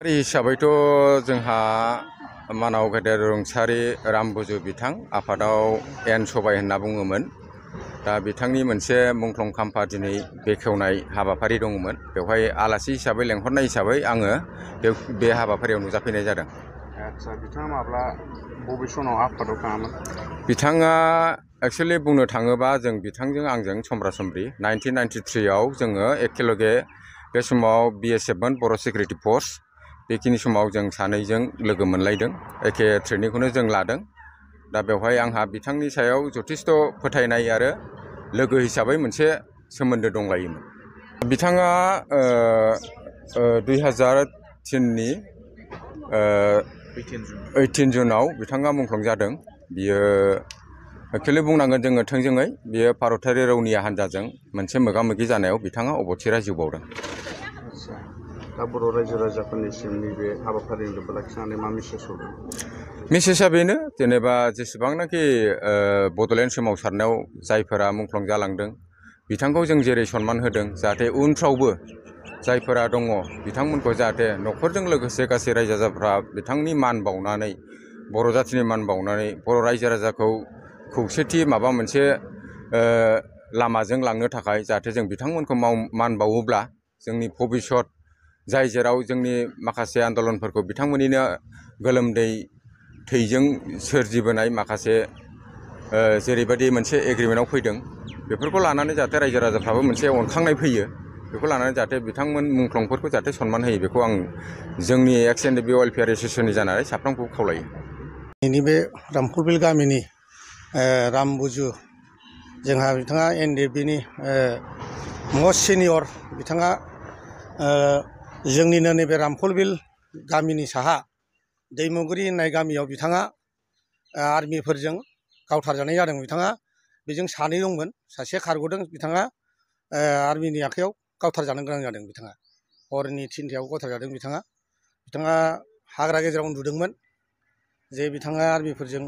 हिसाबैथ' जोंहा मानाव गेदेर रुंसारि रामबुजु बिथां आफादाव एन सबाय होनना बुङोमोन। दा बिथांनि मोनसे मुंख्लं खाम्फा दिनै बेखेवनाय हाबाफारि दङमोन। बेवहाय आलासि हिसाबै लेंहरनाय हिसाबै आङो बे हाबाफारियाव नुजाफैनाय जादों। आदसा बिथाङा माब्ला बबे समाव आफादाव थाङामोन? बिथाङा एक्सुवेलि बुंनो थाङोबा जों बिथांजों आंजों समब्रा समब्रि 1993आव जोङो एखेलगे बे समाव BSF मोन बर' सिकिउरिटि फर्स। बेखिनि समाव जों सानैजों लोगो मोनलायदों, एखे ट्रेनिंखौनो जों लादों। दा बेवहाय आंहा बिथांनि सायाव जथेस्थ' फोथायनाय आरो लोगो हिसाबै मोनसे सोमोन्दो दंलायोमोन। बिथाङा 2003नि 18 जुनाव बिथाङा मुंख्लं जादों। बियो एक्सुवेलि बुंनांगोन जोङो थोंजोङै बियो भारतारि रौनिया हान्जाजों मोनसे मोगा मोगि जानायाव बिथाङा अबथिरा जिउ बावदों। दा बर' रायजो राजाफोरनिसिम नैबे हाबाफारिनि लोब्बा लाखिनानै मा मेसेज हरदों? मेसेजआ बेनो, जेनेबा जेसेबांनाखि बड'लेण्ड सोमावसारनायाव जायफोरा मुंख्लं जालांदों बिथांखौ जों जेरै सनमान होदों, जाहाथे उनफ्रावबो जायफोरा दङ बिथांमोनखौ जाहाथे न'खरजों लोगोसे गासै रायजो राजाफ्रा बिथांनि मान बावनानै, बर' जाथिनि मान बावनानै बर' रायजो राजाखौ खौसेथि माबा मोनसे लामाजों लांनो थाखाय जाहाथे जों बिथांमोनखौ मान बावोब्ला जोंनि भबिसत जाय जेराव जोंनि माखासे आन्दलनफोरखौ बिथांमोननिनो गोलोमदै थैजों सोरजिबोनाय माखासे जेरैबायदि मोनसे एग्रिमेन्टआव फैदों, बेफोरखौ लानानै जाहाथे रायजो राजाफ्राबो मोनसे अनखांनाय फैयो। बेखौ लानानै जाहाथे बिथांमोन मुंख्लंफोरखौ जाहाथे सनमान होयो, बेखौ आं जोंनि एक्स एनडिएफबि वेलफेयार एस'सियेसननि जानानै साफ्रोमखौ खावलायो। नैबे रामफलबिल गामिनि रामबुजु, जोंहा बिथाङा एनडिएफबिनि मस्ट सिनियर। बिथाङा जोंनिनो नैबे रामफलबिल गामिनि साहा दैमुगुरि होननाय गामियाव बिथाङा आर्मिफोरजों गावथारजानाय जादों। बिथाङा बेजों सानै दंमोन, सासे खारग'दों। बिथाङा आर्मिनि आखायाव गावथारजानो गोनां जादों। बिथाङा हरनि 3टायाव गावथारजादों। बिथाङा हाग्रा गेजेराव उन्दुदोंमोन जे बिथाङा आर्मिफोरजों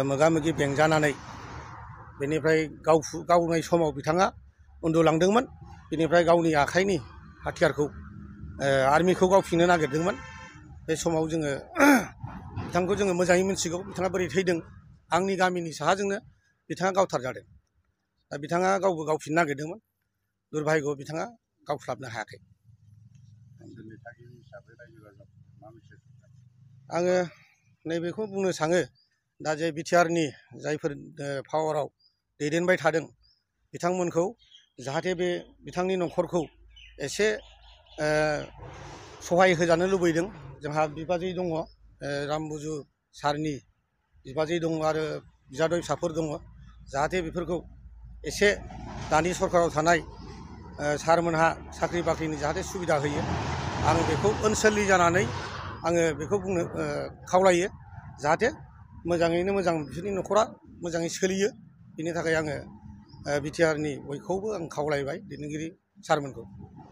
मोगा मोगि बेंजानानै बेनिफ्राय गावनाय समाव बिथाङा उन्दुलांदोंमोन। बेनिफ्राय गावनि आखाइनि हाथियारखौ आर्मिखौ गावफिननो नागिरदोंमोन। बे समाव जोङो बिथांखौ जोङो मोजाङै मिथिगौ बिथाङा बोरै थैदों। आंनि गामिनि साहाजोंनो बिथाङा गावथारजादों। दा बिथाङा गावबो गावफिननो नागिरदोंमोन, दुरभाग्य बिथाङा गावस्लाबनो हायाखै। आङो नैबेखौ बुंनो सानो, दा जे बिटिआरनि जायफोर पावाराव दैदेनबाय थादों बिथांमोनखौ जाहाथे बे बिथांनि न'खरखौ एसे सहाय होजानो लुबैदों। जोंहा बिबाजै दङ, रामबुजु सारनि बिबाजै दङ आरो बिजादै फिसाफोर दङ। जाहाथे बेफोरखौ एसे दानि सरकाराव थानाय सारमोनहा साख्रि बाख्रिनि जाहाथे सुबिदा होयो। आं बेखौ ओनसोलनि जानानै आङो बेखौ बुंनो खावलायो, जाहाथे मोजाङैनो मोजां बिसोरनि न'खरा मोजाङै सोलियो। बेनि थाखाय आङो बिटिआरनि बयखौबो आं खावलायबाय, दैदेनगिरि सारमोनखौ।